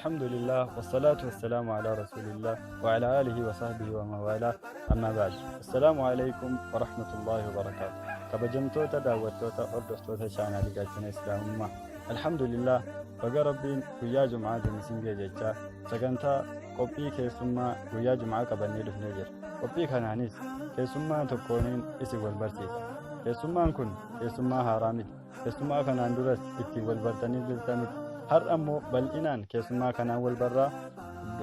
Alhamdulillah, wasalaatu wasalaamu ala rasulillah wa ala alihi wa sahbihi wa mawalaa, amma ba'd. Assalaamu alaikum wa rahmatullahi wa barakaatu. Kabajamtoota daawwattoota hordoftoota chaanaalii Gaachana Islaamummaa. Alhamdulillah, baga Rabbiin guyyaa Jum'aatiin isin ga'e jechaa sagantaa qophii keessummaa guyyaa Jum'aa qabannee dhufnee jira. Qophii kanaanis keessummaa tokkooniin isin wal barsiisa. Keessummaan kun keessummaa haaraa miti. Keessummaa kanaan duras ittiin wal bartanii jirtan miti. Har'a immoo bal'inaan keessummaa kanaan wal barraa,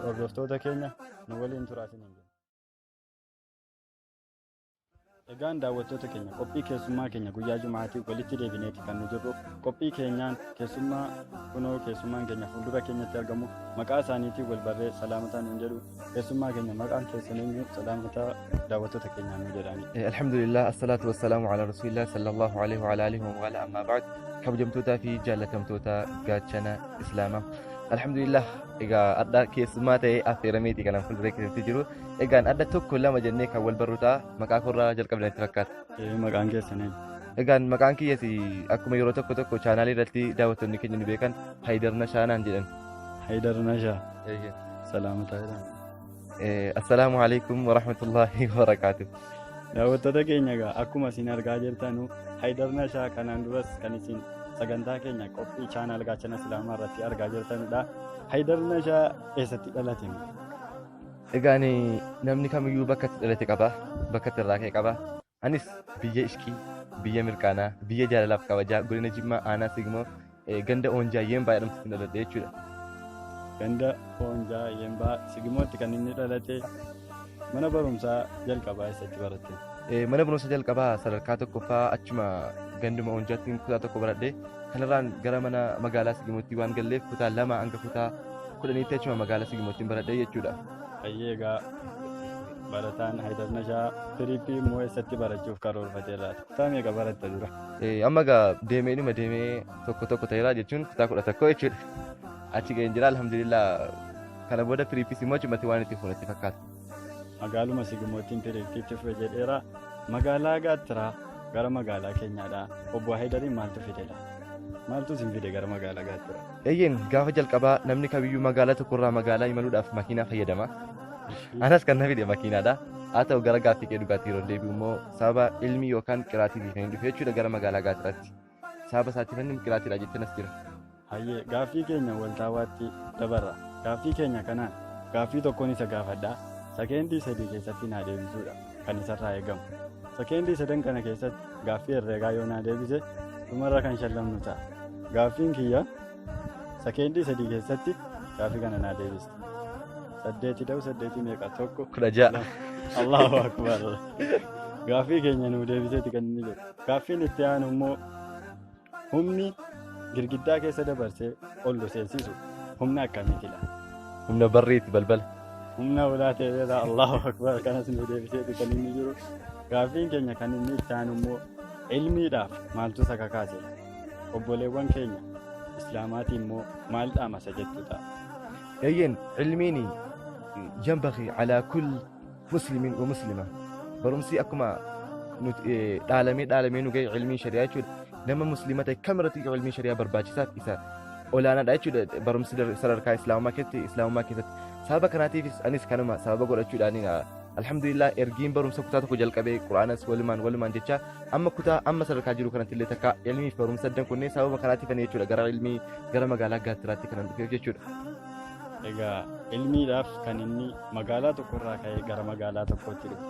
hordoftoota keenya nu waliin turaa isiniin jenna. Egaan daawwattoota keenya, qophii keessummaa keenya guyyaa Jum'aatiin walitti deebineeti kan nu jirru. Qophii keenyaan keessummaa kunoo keessummaan keenya fuuldura keenyatti argamu maqaa isaaniitiin wal barree salaamataa nuun jedhu. Keessummaa keenya, maqaan keessan eenyu? Salaamataa daawwattoota keenyaan nu jedhani. Alhamdulillah, assalatu wassalamu ala rasulillah sallallahu alaihi wa ala alihi wa wala, amma ba'd. Kabajamtootaa fi jaallatamtoota Gaachana Islaamaa, alhamdulillah, egaa adda keessummaa ta'ee affeerameeti kanan fuuldura keessatti jiru. Egaan adda tokko lama jennee kan wal barru ta'a. Maqaa koorraa jalqabna itti fakkaata. Maqaan keessan eenyu? Egaan maqaan kiyyas akkuma yeroo tokko tokko chaanaalii irratti daawwattoonni keenya nu beekan Haydar Nashaanaan jedhan. Haydar Nashaa, salaamataa jedhama. Assalaamu alaikum wa rahmatullahi wa barakaatuh. Daawwattoota keenya, egaa akkuma isin argaa jirtanu Haydar Nashaa kanaan duras kan isin sagantaa keenya qophii chaanaal Gaachana Islaamaa irratti argaa jirtanidha. Haydar Nashaa eessatti dhalate? Egaan namni kamiyyuu bakka itti dhalate qaba, bakka itti irraa ka'e qaba. Anis biyya ishqii, biyya mirqaanaa, biyya jaalalaaf kabajaa, godina Jimmaa aanaa Sigmoo ganda Oonjaa Yeembaa jedhamtutti dhaladhe jechuudha. Ganda Oonjaa Yeembaa Sigmootti kan inni dhalate. Mana barumsaa jalqabaa eessatti baratte? Mana barumsa jalqabaa sadarkaa tokkoffaa achuma ganduma Oonjaatti kutaa tokko baradhe. Kanarraan gara mana magaalaa Sigmootti waan galleef kutaa 2 hanga kutaa 10tti achuma magaalaa Sigmootti baradhe jechuudha. Hayyee, egaa barataan Haydar Nashaa prep immoo eessatti barachuuf karoorfatee laata? Kutaa meeqa baratta dura? Amma egaa deemee dhuma deemee tokko tokko ta'eera jechuun kutaa 11 jechuudha. Achi ga'een jira, alhamdulillah. Kana booda prepis immoo achumatti waan itti fuunatti fakkaata. Magaaluma Sigmoottiin prepiitti fufe jedheera. Magaalaa Gaattiraa gara magaalaa keenyaadha. Obbo Haydariin maaltu fide laata? Maaltu isin fide gara magaalaa Gaattiraa? Eeyyeen, gaafa jalqabaa namni kamiyyuu magaalaa tokkorraa magaalaa imaluudhaaf makiinaa fayyadama. Anas kan na fide makiinaadha. Haa ta'u, gara gaaffii kee dhugaatti yeroo deebi'u immoo sababa ilmi yookaan qiraatiif kan hin dhufe jechuudha gara magaalaa Gaatiraatti. Sababa isaatiif inni qiraatiidha jechuun as jira. Hayyee, gaaffii keenya waltaawaatti dabarra. Gaaffii keenya kanaan gaaffii tokkoon isa gaafadhaa. Sakeendii 3 keessatti naa deebisuudha kan isarraa eegamu. Sakeendii sadan kana keessatti gaaffii herreegaa yoo naa deebise dhumarra kan shallamnu ta'a. Gaaffiin kiyya, sakeendii 3 keessatti gaaffii kana naa deebiste. Saddeeti da'u saddeetii meeqa? Tokko. 16. Allahu akbar. Gaaffii keenya nuu deebiseeti kan inni jedhu. Gaaffiin itti aanu immoo, humni girgiddaa keessa dabarsee ol nu seensisu humna akkamiiti laata? Humna barriiti, balbala. Humna ulaa ta'eera. Allahu akbar, kanas nu deebiseeti kan inni jiru. Gaaffiin keenya kan inni itti aanu immoo, ilmiidhaaf maaltu isa kakaase? Obboleewwan keenya Islaamaatii immoo maal dhaamasa jettu ta'a? Eeyyeen, ilmiin yanbaghi ala kull muslimin wa muslima. Barumsi akkuma nuti dhaalamee dhaalamee nu ga'e ilmiin shari'aa jechuudha. Nama muslima ta'e kamirratti ilmiin shari'aa barbaachisaaf isa olaanaadha jechuudha barumsi sadarkaa islaamummaa keessatti. Sababa kanaatiifis anis kanuma sababa godhachuudhaan, alhamdulillah, ergiin barumsa kutaa tokko jalqabee qura'aanas walumaan walumaan jecha amma kutaa amma sadarkaa jiru kanatti illee takka ilmii fi barumsa addan kunneen sababa kanaatiif ani jechuudha gara ilmii gara magaalaa Gaattiraatti kanan dhufeef jechuudha. Egaa ilmiidhaaf kan inni magaalaa tokkorraa ka'ee gara magaalaa tokkootti dhufe.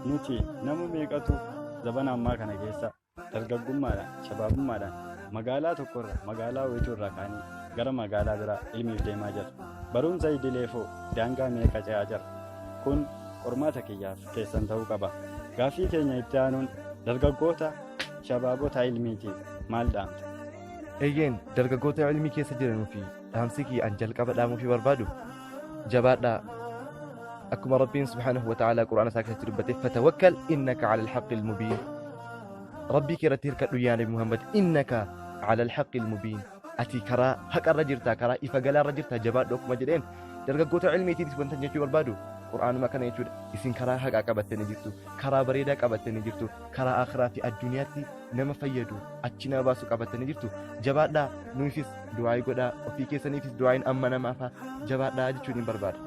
Nuti nama meeqatu zabana ammaa kana keessa dargaggummaadhaan, shabaabummaadhaan magaalaa tokkorra magaalaa wayituu irraa ka'anii gara magaalaa biraa ilmiif deemaa jira? Barumsa idileefoo daangaa meeqa ce'aa jira? Kun qormaata kiyyaaf keessan ta'uu qaba. Gaaffii keenya itti aanuun, dargaggoota shabaabota ilmiitiif maal dhaamta? Eeyyeen, dargaggoota ilmii keessa jiranuu fi dhaamsi kiyya an jalqaba dhaamuufii barbaadu, jabaadhaa. Akkuma Rabbiin subhaanahu wa ta'aalaa Qur'aana isaa keessatti dubbate, fatawakkal innaka ala alhaqqi almubiin. Rabbii kee irratti hirkadhu yaa Nabi Muhammad, innaka ala alhaqqi almubiin. Ati karaa haqarra jirta, karaa ifa galaarra jirta, jabaadhu akkuma jedheen dargaggoota ilmiitiinis wanta jechuu barbaadu Qur'aanuma kana jechuudha. Isin karaa haqaa qabattanii jirtu, karaa bareedaa qabattanii jirtu, karaa akhiraa fi addunyaatti nama fayyadu achi nama baasu qabattanii jirtu. Jabaadhaa, nuufis du'aayii godhaa, ofii keessaniifis du'aayiin amma namaafaa jabaadhaa jechuun hin barbaada.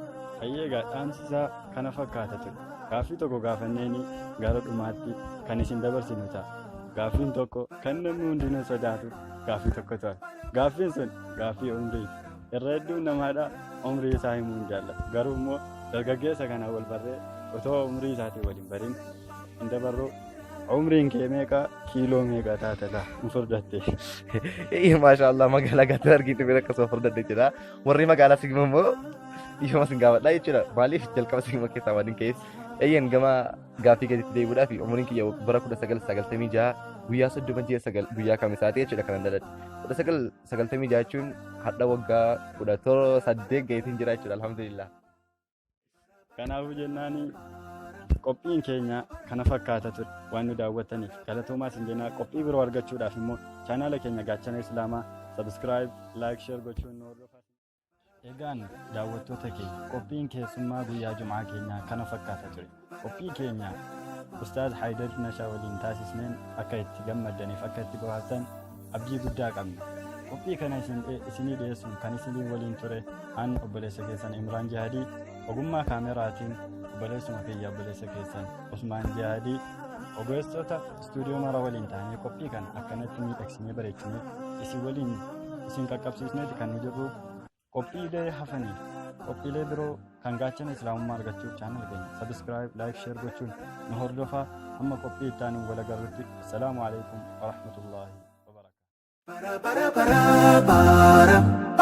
Hayyee, egaa dhaamsi isaa kana fakkaata ture. Gaaffii tokko gaafanneeni gara dhumaatti kan isin dabarsinu ta'a. Gaaffiin tokko kan namni hundinuu sodaatu gaaffii tokko ture. Gaaffiin sun gaaffii umriiti. Irra hedduun namaadha umrii isaa himuu hin jaallatu. Garuu immoo dargaggeessa kana wal barree otoo umrii isaatiin wal hin barin hin dabarru. Umriin kee meeqa, kiiloo meeqa taata laa hin furdatte? Maasha Allah, magaalaa gaatti arginu bira akkasuma furdadde jira. Warri magaalaa Sigma immoo dhiifama sin gaafadha jechuudha. Maaliif jalqaba Sigma keessaa waan hin ka'eef. Eeyyeen, gama gaaffii gaditti deebi'uudhaaf umriin kiyya bara 1996 guyyaa 30 ji'a 9 guyyaa kamisaati jechuudha kanan dhaladhe. 1996 jechuun hadha waggaa 18 gaheetiin jira jechuudha, alhamdulillah. Kanaafuu jennaani qophiin keenya kana fakkaata ture. Waan nu daawwattaniif galatoomaa isin jennaa. Qophii biroo argachuudhaaf immoo chaanaala keenya Gaachana Islaamaa subscribe, like, share gochuun nu hordofaa. Egaan daawwattoota keenya, qophiin keessummaa guyyaa Jum'aa keenyaa kana fakkaata ture. Qophii keenya Ustaaz Haayidar Nashaa waliin taasisneen akka itti gammaddaniif akka itti bohaartan abdii guddaa qabna. Qophii kana isinii dhiyeessuun kan isinii waliin ture an obboleessa keessan Imraan Jihadii, ogummaa kaameraatiin obboleessuma kiyya obboleessa keessan Usmaan Jihadii, ogeessota istuudiyoo mara waliin taanee qophii kana akkanatti miidhagsinee bareechinee isin waliin isin qaqqabsiisneeti kan nu jirru. Qophiilee hafaniif, qophiilee biroo kan Gaachana Islaamummaa argachuuf channel keenya subscribe, like, share gochuun nu hordofaa. Hamma qophii itti aanuun wal agarrutti, assalaamu alaikum warahmatullaahi wabarakaatuh. Para para para para.